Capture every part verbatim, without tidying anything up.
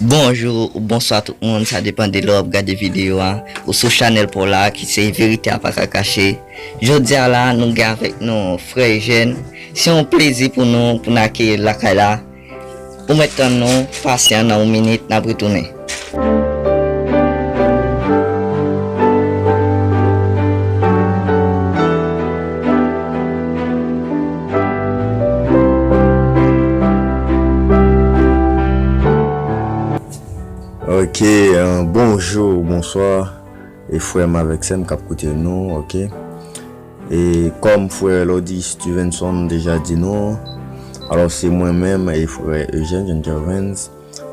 Bonjou ou bonswa tout moun, sa depann de lè w ap gade videyo a. Ou sou chanèl pa w la ki se Verite a pa ka kache. Jodi a la, nou gen avèk nou frè Ejèn. Se yon plezi pou nou, pou n akeyi l lakay la. Ou mèt tann nou, pasyan nan yon minit, n ap retounen. Ok, euh, bonjou, bonswa, e frè m avèk sè m k ap koute nou, ok. E kòm frè Lordy Stevenson deja di nou, alò se mwen menm e frè Eugène John Gervens.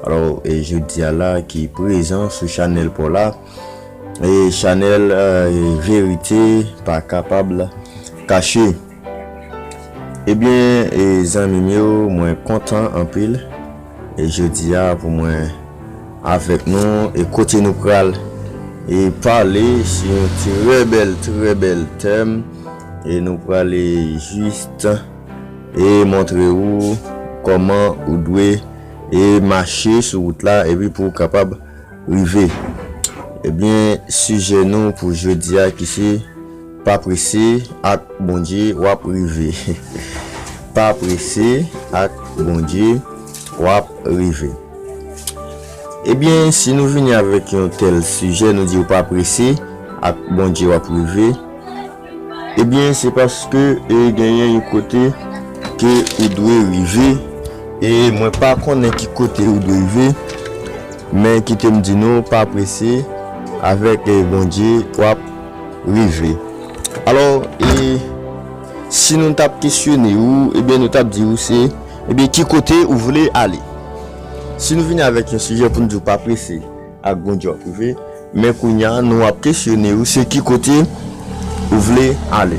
Alò, e jodi a la ki prezan sou chanèl pa w la. E chanèl, euh, Verite pa kapab kache. Ebyen, e zanmi m yo, mwen kontan anpil. E jodi a pou mwen avèk nou, e kote nou pral e pale sou yon trè bèl, trè bèl tèm. E nou prale jis e montre ou kòman ou dwe e mache sou wout la, epi pou w kapab rive. Ebyen, sijè nou pou jodi a ki se pa prese ak Bondye w ap rive. Pa prese ak Bondye w ap rive. Ebyen, si nou vini avèk yon tèl sijè, nou di w pa prese ak Bondye w ap rive, ebyen, se paske e genyen yon kote ke ou dwe rive. E mwen pa konnen ki kote ou dwe rive, men kite m di nou, pa prese avèk e Bondye w ap rive. Alò, e si nou t ap kesyone ou, ebyen, nou t ap di ou se, ebyen, ki kote ou vle ale? Si nou vini avèk yon sijè pou n di w pa prese ak Bondye w ap rive, men kounye a, nou ap kesyone ou se ki kote ou vle ale.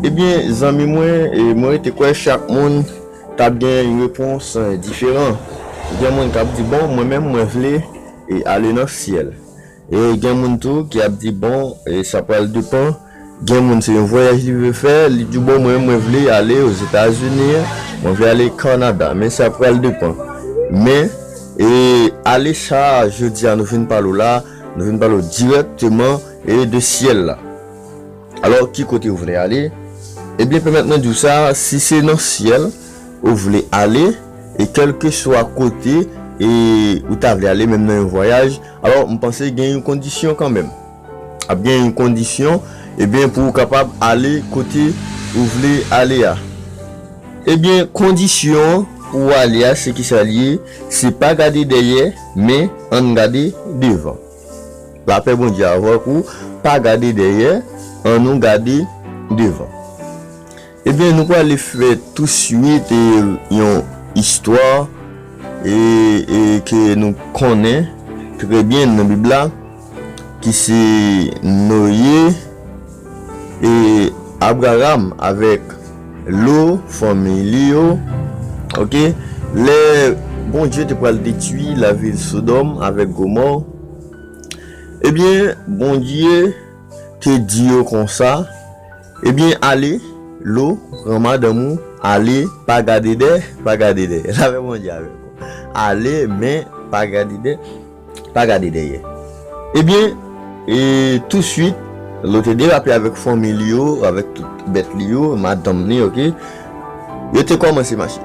Ebyen, zanmi mwen, e mwen rete kwè chak moun t ap gen yon repons, e, diferan. Gen moun k ap di, bon, mwen menm, mwen vle e ale nan syèl. E gen moun tou ki ap di, bon, e sa pral depann. Gen moun se yon vwayaj li vle fè, li di, bon, mwen, mwen vle ale Ozetazini, mwen vle ale Kanada, men sa pral depann. Men, e ale sa, jodi a nou vin pale w la, nou vin pale w dirèkteman e de syèl la. Alò, ki kote ou vle ale? Ebyen, pèmèt mwen di w sa, si se nan syèl ou vle ale, e kèlkeswa kote e ou ta vle ale, menm nan yon vwayaj, alò, m panse gen yon kondisyon kanmenm. Ap gen yon kondisyon, ebyen, pou ou kapab ale kote ou vle ale a. Ebyen, kondisyon pou w ale a, se kisa l ye? Se pa gade dèyè, men ann gade devan. Lapè Bondye avèk ou, pa gade dèyè, ann nou gade devan. Ebyen, nou prale fè touswit e yon istwa e, e ke nou konnen trè byen nan Bib la, ki se Noye e Abraram avèk Lo, fanmi li yo. Ok, lè Bondye te pral detwi lavil Sodòm avèk Gomò, ebyen, Bondye te di yo konsa, ebyen, ale, Lo, pran madanm ou, ale, pa gade dèyè, pa gade dèyè. Lapè Bondye avèk ou. Ale, men pa gade dèyè, pa gade dèyè. Ebyen, e touswit, Lo te derape avèk fanmi li yo, avèk tout bèt li yo, madanm li, ok? Yo te kòmanse mache.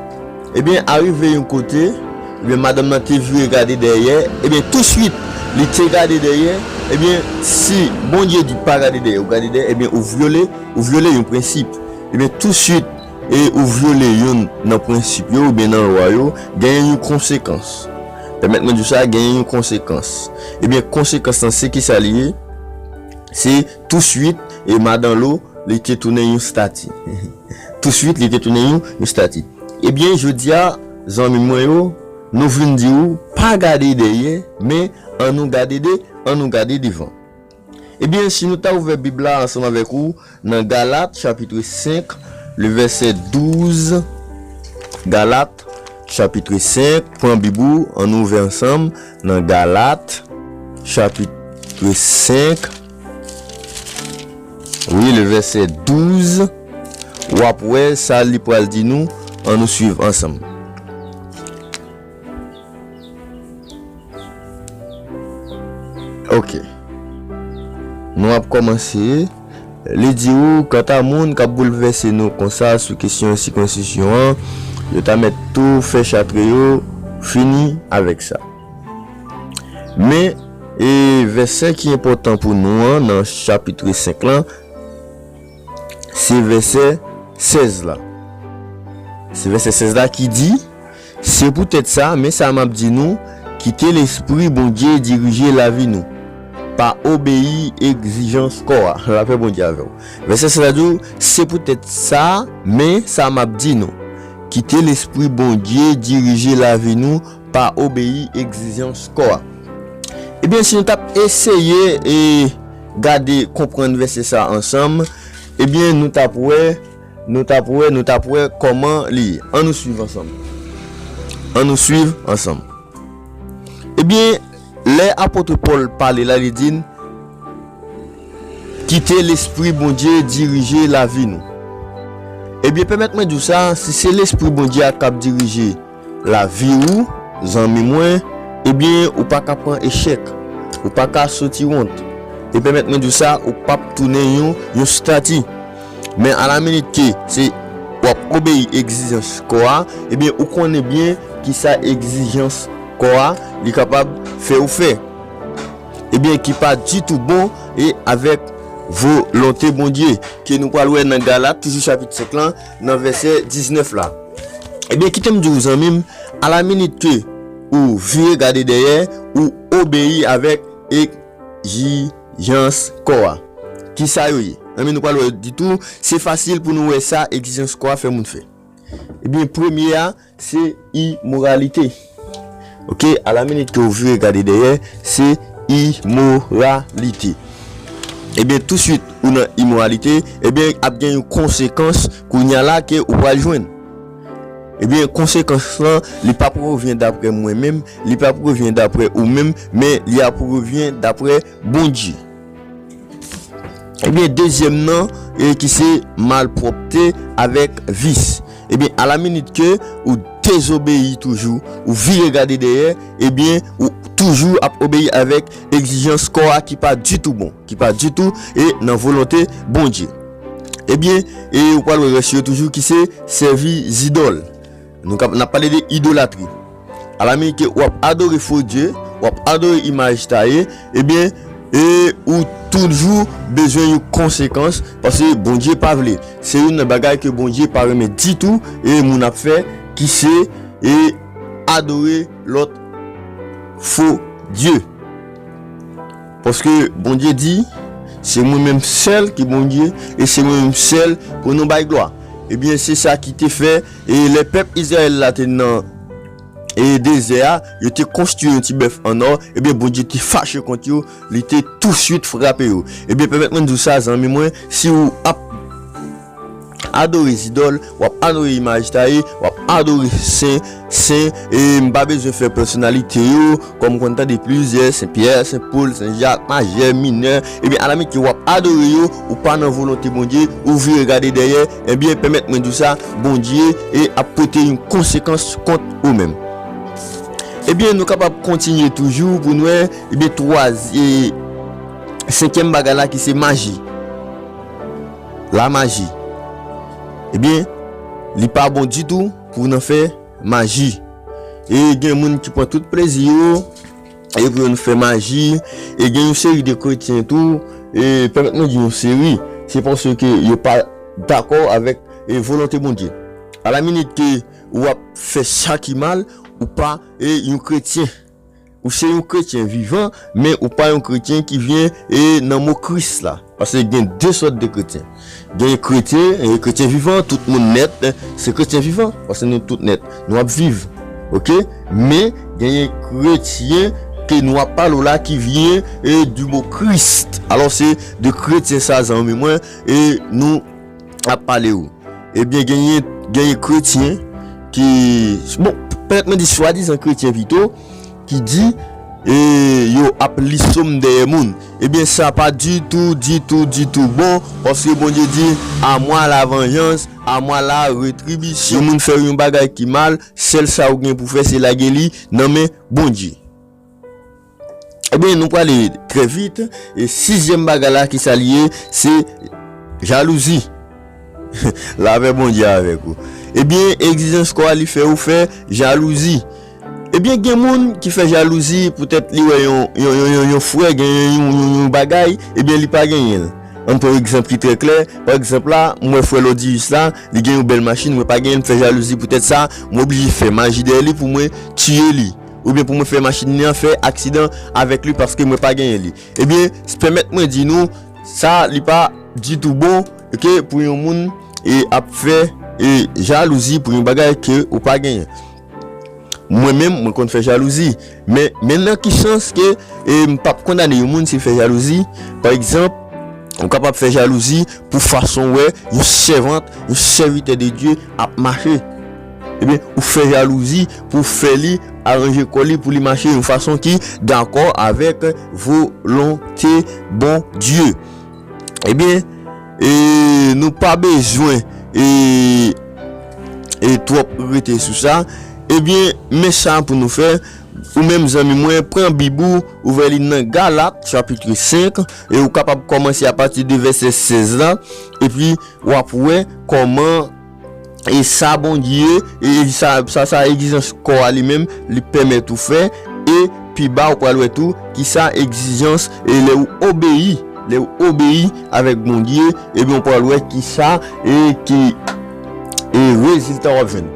Ebyen, arive yon kote, ebyen, madanm nan te vire gade dèyè, ebyen, touswit, li te gade dèyè, ebyen, si Bondye di pa gade dèyè, ou gade dèyè, ebyen, ou vyole, ou vyole yon prensip. Ebyen, touswit, e ou vyole youn nan prensip yo, oubyen nan lwa yo, genyen yon konsekans. Pèmèt mwen di w sa, genyen yon konsekans. Ebyen, konsekans lan, se kisa li ye? Se touswit, e madan Lo, li te tounen yon stati. Touswit, li te tounen yon, yon stati. Ebyen, jodi a, zanmi mwen yo, nou vin di w, pa gade dèyè, men ann nou gade de, ann nou gade devan. Ebyen, si nou ta ouvè Bib la ansanm avèk ou nan Galat, chapit senk, le vèsè douz. Galat, chapit senk, pran Bib ou, ann nou ouvè ansanm nan Galat, chapit senk. Wi, le vèsè douz. W ap wè sa li pral di nou, ann nou swiv ansanm. Ok. Nou ap kòmanse. Li di ou, kanta moun k ap boulvèse nou konsa sou kesyon sikonsizyon an, yo ta mèt tou fè chatre yo fini avèk sa. Men, e vèsè ki enpòtan pou nou an, nan chapit senk lan, se vèsè sèz la. Se vèsè sèz la ki di, Se poutèt sa, men sa m ap di nou, kite Lespri Bondye dirije lavi nou. Pa obeyi egzijans kò a. Lapè Bondye avè w. Vèsè sèz la di w, Se poutèt sa, men sa m ap di nou, kite Lespri Bondye dirije lavi nou, pa obeyi egzijans kò a. Ebyen, si nou t ap eseye e gade, konprann vèsè sa ansanm, ebyen, nou t ap wè, nou t ap wè, nou t ap wè kòman li ye. Ann nou swiv ansanm. Ann nou swiv ansanm. Ebyen, lè apot Pòl pale la, li di n, kite Lespri Bondye dirije lavi nou. Ebyen, pèmèt mwen di w sa, si se Lespri Bondye a k ap dirije lavi w, zanmi mwen, ebyen, ou pa ka pran echèk. Ou pa ka soti wont. E pèmèt mwen di w sa, ou p ap tounen yon, yon estati. Men alaminit ke se w ap obeyi egzijans kò a, ebyen, ou konnen byen kisa egzijans kò a li kapab fè ou fè. Ebyen, ki pa ditou bon e avèk volonte Bondye, ke nou pral wè nan Galat, toujou chapit senk lan, nan vèsè diznèf la. Ebyen, kite m di w, zanmi m, alaminit ke ou vire gade dèyè, ou obeyi avèk egzijans kò a. Kisa yo ye? Zanmi, nou pral wè ditou, se fasil pou nou wè sa egzijans kò a fè moun fè. Ebyen, premye a, se imoralite. Ok, alaminit ke ou vire gade dèyè, se imoralite. Ebyen, touswit ou nan imoralite, ebyen, ap gen yon konsekans kounye a la ke ou pral jwenn. Ebyen, konsekans lan, li p ap revyen daprè mwen menm, li p ap revyen daprè ou menm, men li ap revyen daprè Bondye. Ebyen, dezyèm nan, e ki se malpwòpte avèk vis. Ebyen, alaminit ke ou dezobeyi toujou, ou vire gade dèyè, ebyen, ou toujou ap obeyi avèk egzijans kò a ki pa ditou bon, ki pa ditou e nan volonte Bondye. Ebyen, e ou pral wè rès yo toujou ki se sèvi zidòl. Nou kap, n ap pale de idolatri. Alaminit ke w ap adore fo dye, w ap adore imaj taye, ebyen, e ou toujou bezwen yon konsekans, paske Bondye pa vle. Se youn nan bagay ke Bondye pa renmen ditou, e moun ap fè, ki se, e adore lòt fo dye. Paske Bondye di, se mwen menm sèl ki Bondye, e se mwen menm sèl pou nou bay glwa. Ebyen, se sa ki te fè, e lè pèp Izrayèl la te nan, e dezè a, yo te konstwi yon ti bèf an nò, ebyen, Bondye te fache kont yo, li te touswit frape yo. Ebyen, pèmèt mwen di w sa, zanmi mwen, si w ap adore zidòl, w ap adore imaj taye, w ap adore sen, sen, e m pa bezwen fè pèsonalite yo, kòm m konn tande plizyè, Sen Pyè, Sen Pòl, Sen Jak, majè, minè, ebyen, alaminit ke w ap adore yo, ou pa nan volonte Bondye, ou vire gade dèyè, ebyen, pèmèt mwen di w sa, Bondye, e ap pote yon konsekans kont ou menm. Ebyen, nou kapab kontinye toujou pou n wè, ebyen, twa, e, senkyèm bagay la ki se maji. Lamaji. Ebyen, li pa bon ditou pou w nan fè maji. E gen moun ki pran tout plezi yo, e pou yo fè maji, e gen yon seri de kretyen tou, e pèmèt mwen di yon seri, se paske yo pa dakò avèk, e volonte Bondye. Alaminit ke w ap fè sa ki mal, ou pa, e yon kretyen. Ou se yon kretyen vivan, men ou pa yon kretyen ki vyen, e nan mo Kris la. Paske gen de sòt de kretyen. Gen kretyen, e kretyen vivan, tout moun nèt, e, se kretyen vivan, paske nou tout nèt. Nou ap viv. Ok? Men, genyen kretyen ke nou ap pale w la ki vyen, e, du mot Christ. Alò, se de kretyen sa, zanmi mwen, e nou ap pale w. Ebyen, genyen, genyen kretyen ki, bon, pèmèt mwen di swadizan kretyen pito, ki di, e, yo ap li sòm dèyè moun. Ebyen, sa pa ditou, ditou, ditou bon, paske Bondye di, à moi la vengeance, à moi la rétribution. Si moun fè yon bagay ki mal, sèl sa ou gen pou fè, se lage li nan men Bondye. Ebyen, nou prale trè vit. E sizyèm bagay la, ki sa li ye? Se jalouzi. Lapè Bondye avèk ou. Ebyen, egzijans kò a, li fè ou fè jalouzi. Ebyen, gen moun ki fè jalouzi poutèt li wè yon, yon, yon, yon, yon frè gen yon, yon, yon, yon bagay, ebyen, li pa genyen l. Ann pran yon egzanp ki trè klè. Pa egzanp la, m wè frè Lodiyis la, li gen yon bèl machin, mwen pa genyen l, m fè jalouzi poutèt sa, mwen oblije fè maji dèyè li pou mwen tiye li. Oubyen pou mwen fè machin li an fè aksidan avèk li paske mwen pa genyen li. Ebyen, s-, pèmèt mwen di nou, sa li pa ditou bon, oke, pou yon moun e ap fè e jalouzi pou yon bagay ke ou pa genyen. Mwen menm, mwen konn fè jalouzi. Men, men nan ki sans ke, e, m p ap kondane yon moun si l fè jalouzi. Pa egzanp, ou kapab fè jalouzi pou fason w wè yon sèvant, yon sèvitè de Dye ap mache. Ebyen, ou fè jalouzi pou fè li aranje kò li, pou li mache yon fason ki dakò avèk volonte Bondye. Ebyen, e, nou pa bezwen, e, e twòp rete sou sa. Ebyen, men sa pou nou fè. Ou menm, zanmi mwen, pran Bib ou, ouvè li nan Galat, chapit senk, e ou kapab kòmanse apati de vèsè sèz la, epi w ap wè kòman e sa Bondye, e sa, sa, sa egzijans kò a li menm, li pèmèt ou fè, e pi ba ou pral wè tou, ki sa egzijans, e lè ou obeyi, lè ou obeyi avèk Bondye, ebyen ou pral wè ki sa, e ki, e rezilta w ap jwenn.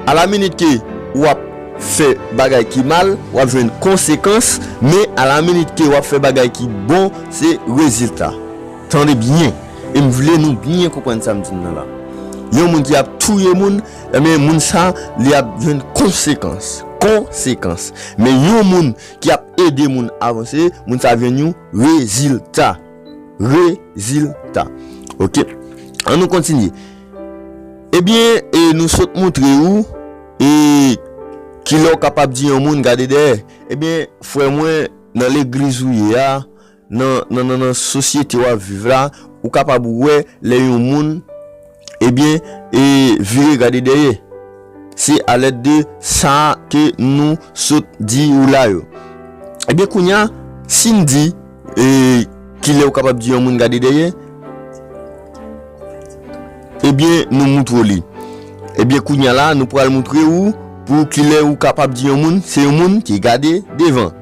Alaminit ke w ap fè bagay ki mal, w ap jwenn konsekans, men alaminit ke w ap fè bagay ki bon, se rezilta. Tande byen, e m vle nou byen konprann sa m di n nan la. Yon moun ki ap touye moun, ebyen, moun sa, li ap jwenn konsekans. Konsekans. Men yon moun ki ap ede moun avanse, moun sa ap jwenn yon rezilta. Rezilta. Oke. Ann nou kontinye. Ebyen, e nou sot montre ou, e kilè w kapab di yon moun gade dèyè. Ebyen, frè mwen, nan legliz ou ye a, nan, nan, nan, nan sosyete w ap viv la, ou kapab wè lè yon moun, ebyen, e vire gade dèyè. Se alèd de sa ke nou sot di ou la yo. Ebyen, kounye a, si n di, e, kilè ou kapab di yon moun gade dèyè, ebyen, nou moutre w li. Ebyen, kounye a la, nou pral moutre ou pou kilè ou kapab di yon moun, se yon moun ki gade devan.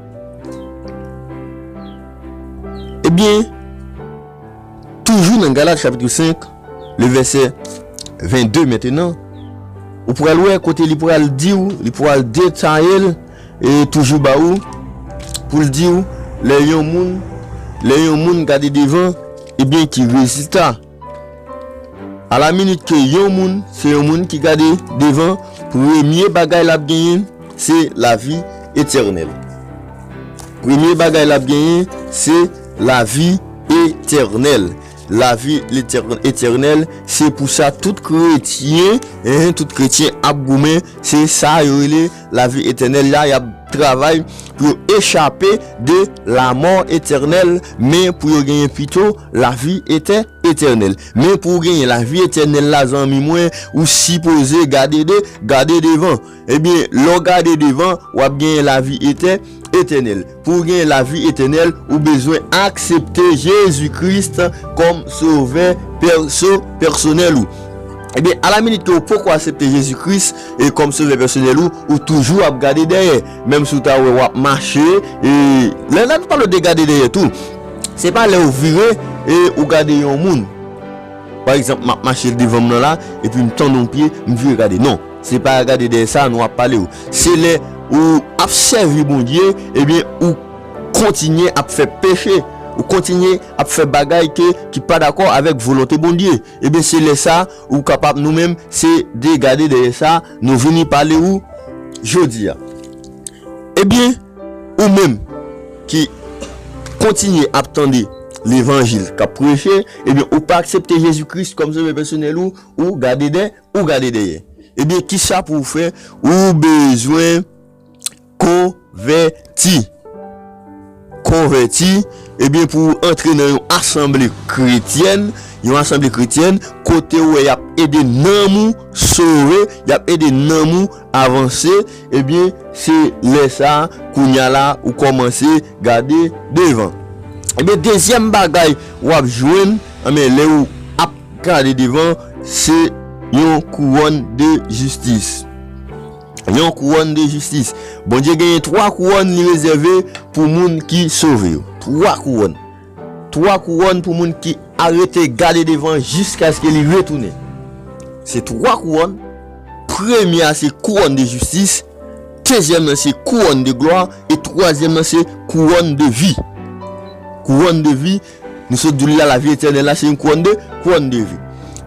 Ebyen, toujou nan Galat chapit senk, le vèsè vennde mentenan, ou pral wè kote li pral di w, li pral detaye l, e toujou ba ou, pou l di w, lè yon moun, lè yon moun gade devan, ebyen, ki rezilta. Alaminit ke yon moun, se yon moun ki gade devan, premye bagay l ap genyen, se lavi etènèl. Premye bagay l ap genyen, se lavi etènèl. Lavi letèr-, etènèl, se pou sa tout kretyen, en, tout kretyen ap goumen, se sa yo rele lavi etènèl la, y ap travay pou yo echape de lamò etènèl, men pou yo genyen pito lavi etè-, etènèl. Men pou w genyen lavi etènèl la, zanmi mwen, ou sipoze gade de, gade devan. Ebyen, lè w gade devan, w ap genyen lavi etè-, etènèl. Pou w genyen lavi etènèl, ou bezwen aksepte Jezi Kris kòm sovè pèso-, pèsonèl ou. Ebyen, alaminit ke w poko aksepte Jezi Kris e kòm sovè pèsonèl ou, ou toujou ap gade dèyè. Menm si w ta wè w ap mache, e lè, lè nou pale de gade dèyè tou, se pa lè w vire e ou gade yon moun. Pa egzanp, m ap mache devan m nan la, epi m tande yon pye, m vire gade. Non, se pa gade dèyè sa nou ap pale w. Se lè ou ap sèvi Bondye, ebyen, ou kontinye ap fè peche, ou kontinye ap fè bagay ke, ki pa dakò avèk volonte Bondye. Ebyen, se lè sa, ou kapab, nou menm, se de gade dèyè sa, nou vini pale ou jodi a. Ebyen, ou menm ki kontinye ap tande levanjil k ap preche, ebyen, ou pa aksepte Jezi Kris kòm sovè pèsonèl ou, ou gade dè-, ou gade dèyè. Ebyen, kisa pou w fè? Ou bezwen konvèti. Konvèti, ebyen, pou w antre nan yon asanble kretyèn, yon asanble kretyèn, kote w wè y ap ede nanm ou sove, y ap ede nanm ou avanse, ebyen, se lè sa a, kounye a la, ou kòmanse gade devan. Ebyen, dezyèm bagay w ap jwenn, ebyen, lè ou ap gade devan, se yon kouwòn de jistis. Yon kouwòn de jistis. Bondye genyen twa kouwòn li rezève pou moun ki sove yo. Twa kouwòn. Twa kouwòn pou moun ki arete gade devan jiskaske li retounen. Se twa kouwòn. Premye a se kouwòn de jistis. Dezyèm nan se kouwòn de glwa. E twazyèm nan se kouwòn de vi. Kouwòn de vi, nou sot di w la, lavi etènèl la, se yon kouwòn de, kouwòn de vi.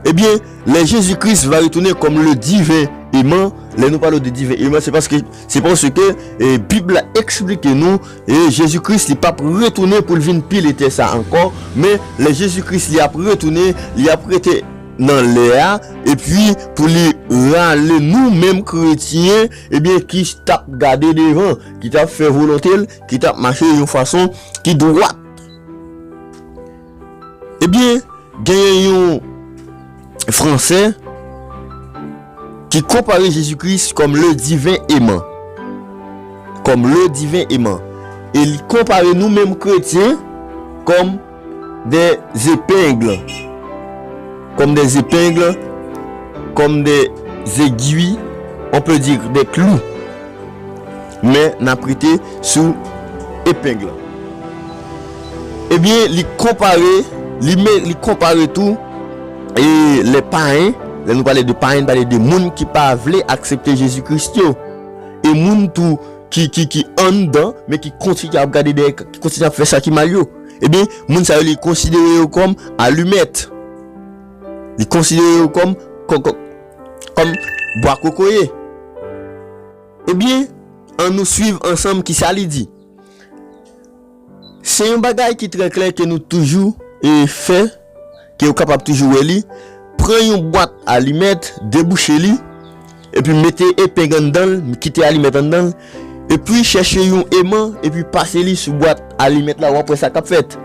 Ebyen, lè Jezi Kris va retounen kòm le divin aimant, lè nou pale de divin aimant, se paske, se paske, e, Bib la eksplike nou, e Jezi Kris, li p ap retounen pou l vin pile tè sa ankò, men lè Jezi Kris, li ap retounen, li ap rete nan lè a, epi pou li rale nou menm kretyen, ebyen, ki t ap gade devan, ki t ap fè volonte l, ki t ap mache yon fason ki dwat. Ebyen, genyen yon Fransè ki konpare Jezi Kris kòm le divin aimant. Kòm le divin aimant. E li konpare nou menm kretyen kòm des épingles. Comme des épingles, comme des aiguilles, on peut dire des clous. Men n ap rete sou epeng lan. Ebyen, li konpare, li, me, li konpare tou, e lè payen, lè nou pale de payen, nou pale de moun ki pa vle aksepte Jezi Kris yo. E moun tou ki, ki, ki anndan, men ki kontinye ap gade dèyè, ki kontinye ap fè sa ki mal yo. Ebyen, moun sa yo, li konsidere yo kòm alimèt. Li konsidere yo kòm, kòm, kòm, kòm bwa kokoye. Ebyen, ann nou swiv ansanm kisa li di. Se yon bagay ki trè klè ke nou toujou, e, fè, ke ou kapab toujou wè li. Pran yon bwat alimèt, debouche li, epi mete epeng anndan l, kite alimèt anndan l, epi chèche yon eman, epi pase li sou bwat alimèt la, w ap wè sa k ap fèt.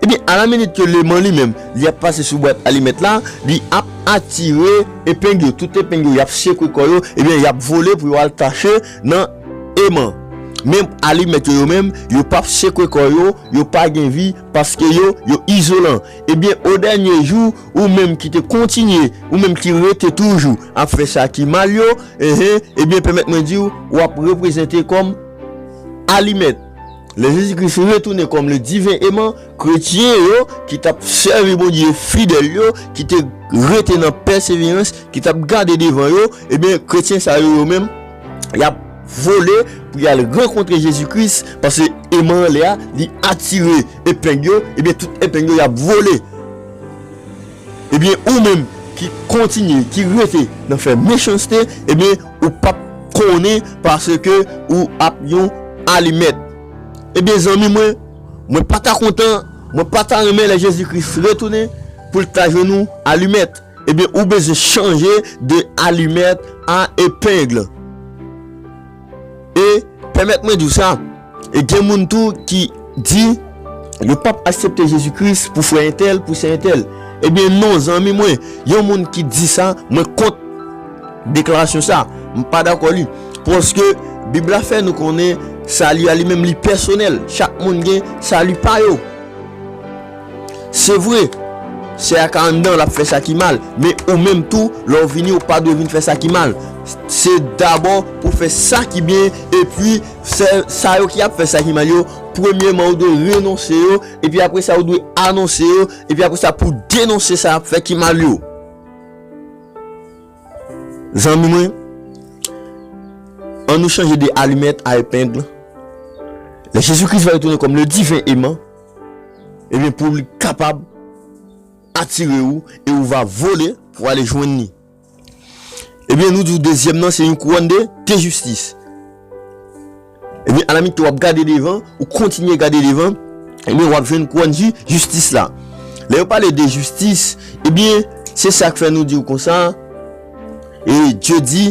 Ebyen, alaminit ke leman li menm, li ap pase sou bwat alimèt la, li ap atire epeng yo. Tout epeng yo, y ap sekwe kò yo, ebyen, y ap vole pou yo al tache nan eman. Men alimèt yo, yo menm, yo p ap sekwe kò yo, yo pa gen vi, paske yo, yo izolan. Ebyen, o dènye jou, ou menm ki te kontinye, ou menm ki rete toujou ap fè sa ki mal yo, enhen, ebyen, pèmèt mwen di w, w ap reprezante kòm alimèt. Lè Jezi Kris retounen kòm le divin eman, kretyen yo ki t ap sèvi Bondye fidèl yo, ki te rete nan pèseverans, ki t ap gade devan yo, ebyen, kretyen sa yo, yo menm, y ap vole pou y al rankontre Jezi Kris, paske eman anlè a, li atire epeng yo, ebyen, tout epeng yo, y ap vole. Ebyen, ou menm ki kontinye, ki rete nan fè mechanste, ebyen, ou p ap konnen paske ou ap yon alimèt. Ebyen, zanmi mwen, mwen pa ta kontan, mwen pa ta renmen lè Jezi Kris retounen pou l ta jwenn ou alimèt. Ebyen, ou bezwen chanje de alimèt a epeng. E pèmèt mwen di w sa, e gen moun tou ki di yo p ap aksepte Jezi Kris pou frè entèl, pou sè entèl. Ebyen non, zanmi mwen, yon moun ki di sa, mwen kont deklarasyon sa. M pa dakò li. Paske Bib la fè nou konnen sali a li menm li pèsonèl. Chak moun gen sali pa yo. Se vre, sè a ka anndan, l ap fè sa ki mal, men ou menm tou, lè w vini, ou pa dwe vin fè sa ki mal. Se dabò pou fè sa ki byen, epi sè, sa yo ki ap fè sa ki mal yo, premyèman, ou dwe renonse yo, epi apre sa, ou dwe anonse yo, epi apre sa, pou denonse sa y ap fè ki mal yo. Zanmi mwen, ann nou chanje de alimèt a epeng. Lè Jezi Kris va retounen kòm le divin eman, ebyen, pou li kapab atire ou e ou va vole pou ale jwenn li. Ebyen, nou di w dezyèm nan, se yon kouwòn de, de jistis. Ebyen, alamit ke w ap gade devan, ou kontinye gade devan, ebyen, w ap jwenn kouwòn ji-, jistis la. Lè yo pale de jistis, ebyen, se sa k fè nou di w konsa, e Dye di,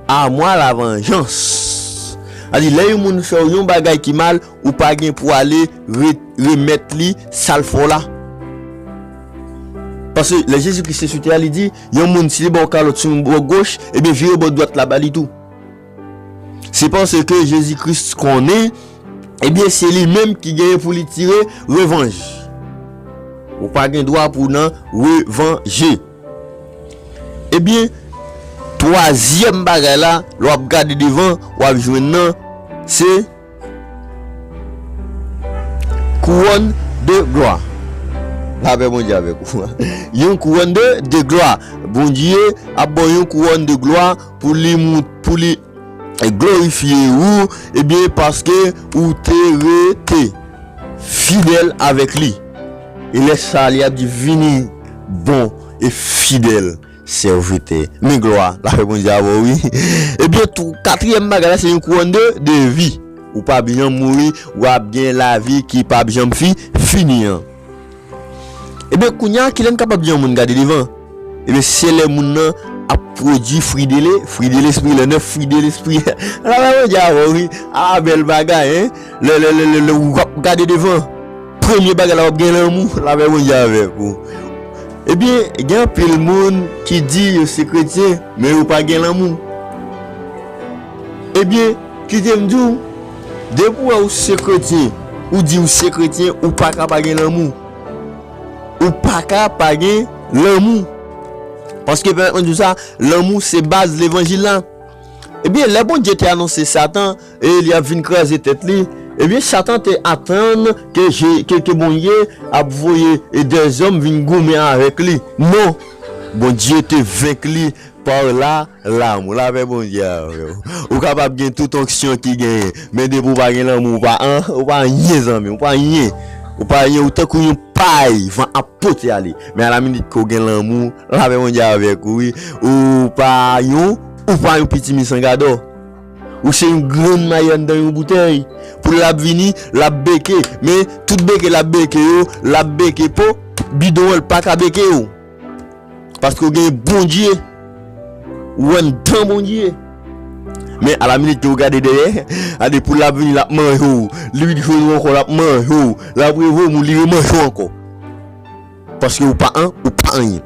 à moi la vengeance. Sa di, lè yon moun fè w yon bagay ki mal, ou pa gen pou ale re-, remèt li sa l fè w la. Paske lè Jezi Kris te sou tè a, li di, yon moun, si li ba w kalòt sou bò goch, ebyen, vire bò dwat la ba li tou. Se paske Jezi Kris konnen, ebyen, se li menm ki genyen pou li tire revanj. Ou pa gen dwa pou w nan revanje. Ebyen, twazyèm bagay la, lè w ap gade devan, w ap jwenn nan, se kouwòn de glwa. Lapè Bondye avèk ou. Yon kouwòn de, de glwa. Bondye ap ba w yon kouwòn de glwa pou li mou-, pou li glorifye ou, ebyen, paske ou te rete fidèl avèk li. E lè sa a, li ap di, "Vini, bon e fidèl sèvitè." Men glwa, lapè Bondye avè w, wi. Ebyen, tou, katriyèm bagay la, se yon kouwòn de, de vi. Ou p ap janm mouri, w ap gen lavi ki p ap janm fi, fini an. Ebyen, kounye a, kilè n kapab di yon moun gade devan? Ebyen, se lè moun nan ap pwodui fwi de le, fwi de lespri, lè nèf fwi de lespri. Lapè Bondye avè w, wi. A, bèl bagay, en. Lè, lè, lè, lè, lè w ap gade devan, premye bagay la, w ap gen lanmou, lapè Bondye avèk ou. Ebyen, gen anpil moun ki di yo se kretyen, men yo pa gen lanmou. Ebyen, kite m di w, depi w wè ou se kretyen, ou di ou se kretyen, ou pa ka pa gen lanmou. Ou pa ka pa gen lanmou. Paske, pèmèt mwen di w sa, lanmou se baz levanjil la. Ebyen, lè Bondye te anonse Satan, e li ap vin kraze tèt li, ebyen, Satan te atann ke Je-, ke, ke Bondye ap voye, e, dèzòm vin goumen avèk li. Non! Bondye te venk li pa la lanmou. Lapè Bondye avè w. Ou kapab gen tout onksyon ki genyen, men depi w pa gen lanmou, ou pa an, ou pa anyen, zanmi, ou pa anyen. Ou pa anyen, ou tankou yon pay van ap pote ale. Men alaminit ke w gen lanmou, lapè Bondye avèk ou, wi. Ou pa yon, ou pa yon pitimi san gadò. Ou se yon grenn mayi anndan yon boutèy. Pou l ap vini, l ap beke. Men tout beke l ap beke yo, l ap beke po bidon an, l pa ka beke yo. Paske w gen Bondye. Ou anndan Bondye. Men alaminit ke w gade dèyè, gade pou l ap vini, l ap manje w. Li vin jwenn ou ankò, l ap manje w. L ap revoye w, li remanje w ankò. Paske ou pa an, ou pa anyen.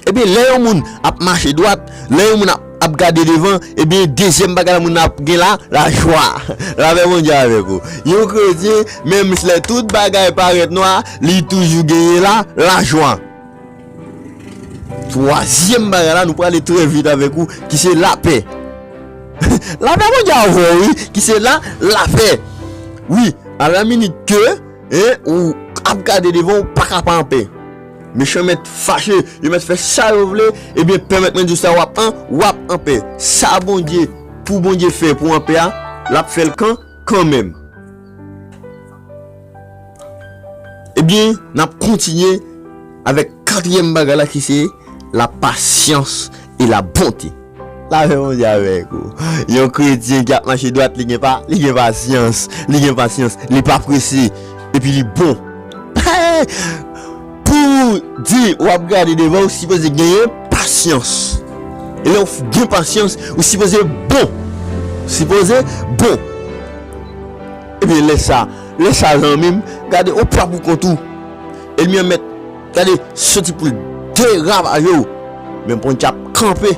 Ebyen, lè yon moun ap mache dwat, lè yon moun ap, ap gade devan, ebyen, dezyèm bagay la moun nan ap gen la, lajwa. Lapè Bondye avèk ou. Yon kretyen, menm lè tout bagay parèt nwa, li toujou genyen la, lajwa. Twazyèm bagay la, nou prale trè vit avèk ou, ki se lapè. Lapè Bondye avè w, wi, ki se la, lapè. Wi, alaminit ke, en, ou ap gade devan, ou pa ka pa anpè. Mechan mèt fache, yo mèt fè sa yo vle, ebyen, pèmèt mwen di w sa, w ap an, w ap anpè. Sa Bondye, pou Bondye fè pou anpè a, l ap fè l kan, kanmenm. Ebyen, n ap kontinye avèk katriyèm bagay la ki se la pasyans e la bonte. Lapè Bondye avèk ou. Yon kretyen ki ap mache dwat, li gen pa, li gen pasyans, li gen pasyans, li pa prese, epi li bon. Pou di w ap gade devan, ou sipoze genyen pasyans. E lè w gen pasyans, ou sipoze bon. Sipoze bon. Ebyen, lè sa, lè sa, zanmi m, gade, ou pa pou kont ou. Ènmi an mèt, gade, soti pou l deravaje w. Men Bondye ap kanpe.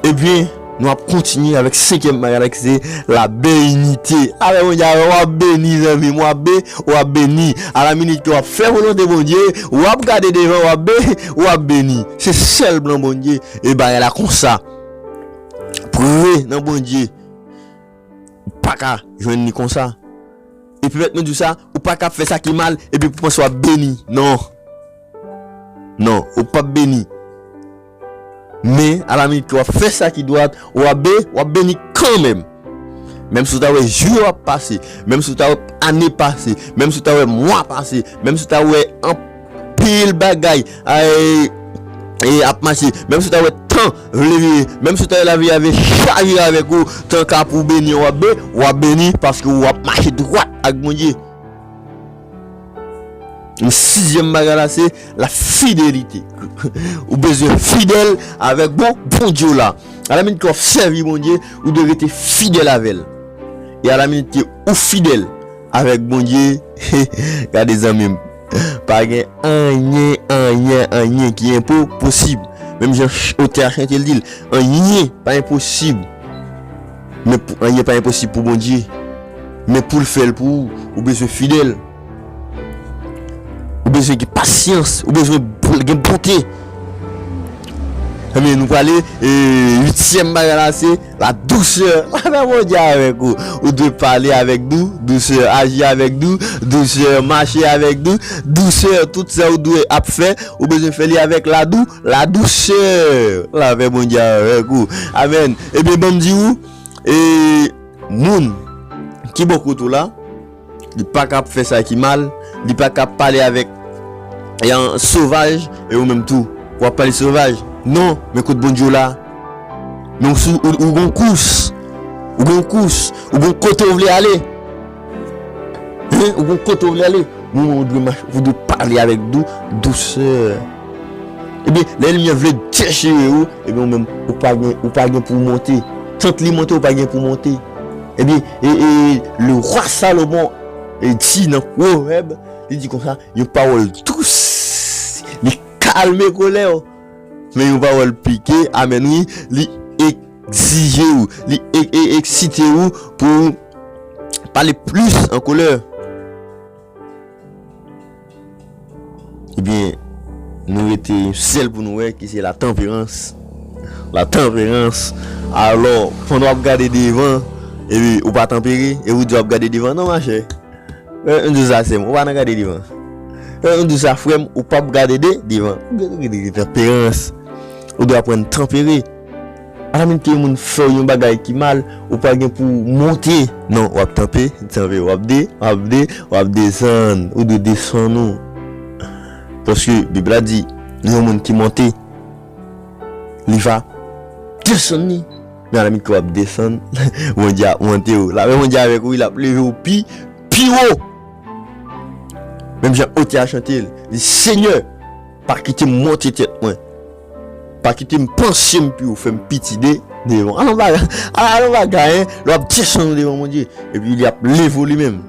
Ebyen, nou ap kontinye avèk senkyèm bagay la ki se la benignite. Lapè Bondye avè w, w ap beni, zanmi m, w ap be-, w ap beni. Alaminit ke w ap fè volonte Bondye, w ap gade devan, w ap be-, w ap beni. Se sèl plan Bondye. E bagay la konsa. Pre nan Bondye. Ou pa ka jwenn li konsa. Epi mèt mwen di w sa, ou pa ka ap fè sa ki mal, epi pou panse w ap beni. Non. Non, ou p ap beni. Men, alaminit ke w ap fè sa ki dwat, w ap be-, w ap beni kanmenm. Menm si w ta wè jou yo ap pase, menm si w ta wè ane pase, menm si w ta wè mwa pase, menm si w ta wè anpil bagay, ay, e ap mache, menm si w ta wè tan vle vire, menm si w ta wè lavi a vle chavire avèk ou, tanka pou beni, w ap be-, w ap beni paske w ap mache dwat ak Bondye. Yon sizyèm bagay la, se la fidelite. Ou bezwen fidèl avèk bon, Bondye w la. Alaminit ke w ap sèvi Bondye, ou dwe rete fidèl avè l. E alaminit ke ou fidèl avèk Bondye, gade zanmi m, pa gen anyen, anyen, anyen ki enpo-, posib. Menm jan ch-, otè a chante, l di l, anyen pa enposib. Men pou, anyen pa enposib pou Bondye. Men pou l fè l pou ou, ou bezwen fidèl. Ou bezwen gen pasyans. Ou bezwen bon, gen bonte. Ebyen, nou prale, e, uityèm bagay la, se la dousè. Lapè Bondye avèk ou. Ou dwe pale avèk dou, dousè, aji avèk dou, dousè, mache avèk dou, dousè, tout sa ou dwe ap fè, ou bezwen fè li avèk ladou, la dousè. Lapè Bondye avèk ou. Amèn. Ebyen, ban m di ou, e, moun ki bò kote w la, li pa ka ap fè sa ki mal, li pa ka ap pale avèk yon sovaj, e ou menm tou, w ap pale sovaj. Non, men kote Bondye w la. Men ou sou, ou, ou gon kous. Ou gon kous. Ou gon kote w vle ale. Hein? Ou gon kote w vle ale. Moman ou dwe mache, ou dwe pale avèk dou, dousè. Ebyen, lè lènmi an vle dechire ou, ebyen, ou menm, ou pa gen, ou pa gen pou w monte. Tant li monte, ou pa gen pou w monte. Ebyen, e, e, le roi Salomon, e, di nan Pwovèb, li di konsa, yon pawòl dous, li kalme kolè w. Men yon pawòl pike, amèn, wi, li egzije w, li e, e, eksite w pou w pale plis an kolè. Ebyen, nou rete yon sèl pou nou wè, ki se latanperans. Latanperans. Alò, pandan w ap gade devan, epi ou pa tanpere, e ou di w ap gade devan. Non, machè. E, m di w sa, sè m, ou pa nan gade devan. E, m di w sa, frè m, ou p ap gade de, devan. Ou gade, gade, gade tanperans. Ou dwe aprann tanpere. Alamin ke yon moun fè w yon bagay ki mal, ou pa gen pou w monte. Non, w ap tanpe, tanpe, w ap de, w ap de, w ap desann. Ou dwe desann ou. Paske Bib la di, yon moun ki monte, li va desann li. Men alamin ke w ap desann, Bondye ap monte w. Lapè Bondye avèk ou, wi, l ap leve w pi, pi wo. Menm jan otè a chante l, li di, Senyè, pa kite m monte tèt mwen. Pa kite m panse m pi wo, fè m piti de, devan. Alon bagay, alon bagay, hein? Lè w ap desann devan Bondye, epi li ap leve w li menm.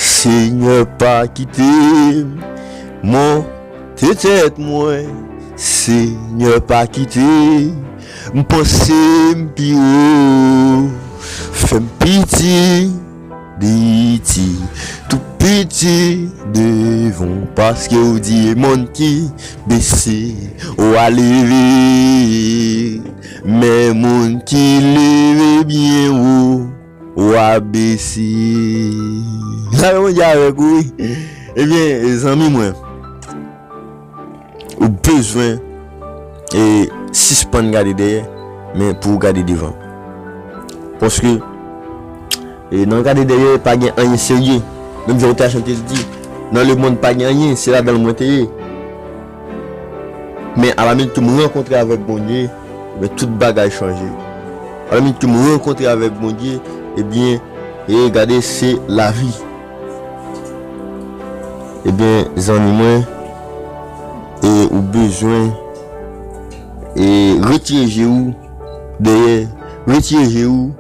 Senyè, pa kite m monte tèt mwen. Senyè, pa kite m panse m pi wo. Fè m piti, piti, tou piti devan w, paske w di moun ki bese, w a leve. Men moun ki leve byen wo, w a bese. Lapè Bondye avèk ou, wi. Ebyen, zanmi mwen, ou bezwen, e, sispann gade dèyè, men pou w gade devan. Paske, e, nan gade dèyè, pa gen anyen serye. Menm jan otè a chante, l di, nan lemonn pa gen anyen, se ladan l mwen te ye. Men alaminit ke m rankontre avèk Bondye, men tout bagay chanje. Alaminit ke m rankontre avèk Bondye, ebyen, e gade, se lavi. Ebyen, zanmi mwen, e ou bezwen, e retire je w dèyè, retire je w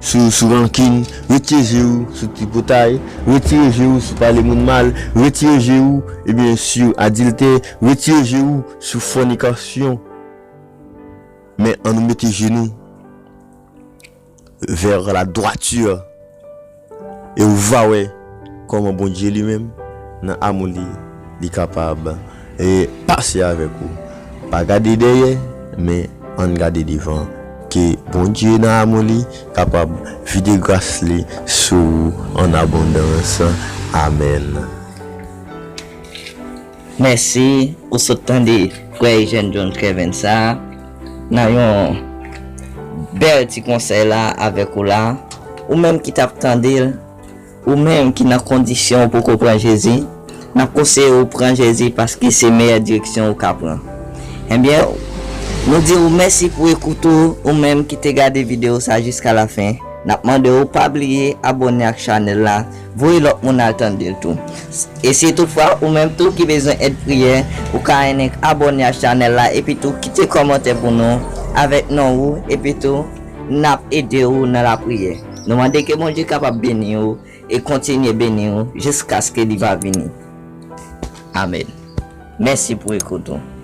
sou, sou rankin, retire je w sou tripotay, retire je w sou pale moun mal, retire je w, ebyen, sou adiltè, retire je w sou fònikasyon. Men ann nou mete je nou vers la droiture. E ou va wè kòman Bondye li menm, nan amou li, li kapab, e, pase avèk ou. Pa gade dèyè, men ann gade devan. Ke Bondye nan amou li kapab vide gras li sou ou an abondans. Amèn. Mèsi, ou sot tande frè Eugène John Kervens sa nan yon bèl ti konsèy la avèk ou la. Ou menm ki t ap tande l, ou menm ki nan kondisyon ou poko pran Jezi, n ap konseye ou pran Jezi paske se meyè direksyon ou ka pran. Ebyen, nou di ou mèsi pou ekout ou, ou menm ki te gade videyo sa jiska lafen. N ap mande w pa bliye abòne ak chanèl la, voye lòt moun al tande l tou. E si toutfwa ou menm tou ki bezwen èd priyè, ou ka annik abòne ak chanèl la, epi tou kite kòmantè pou nou avèk non ou, epi tou n ap ede w nan lapriyè. Nou mande ke Bondye kapab beni w e kontinye beni w jiskaske li va vini. Amèn. Mèsi pou ekout ou.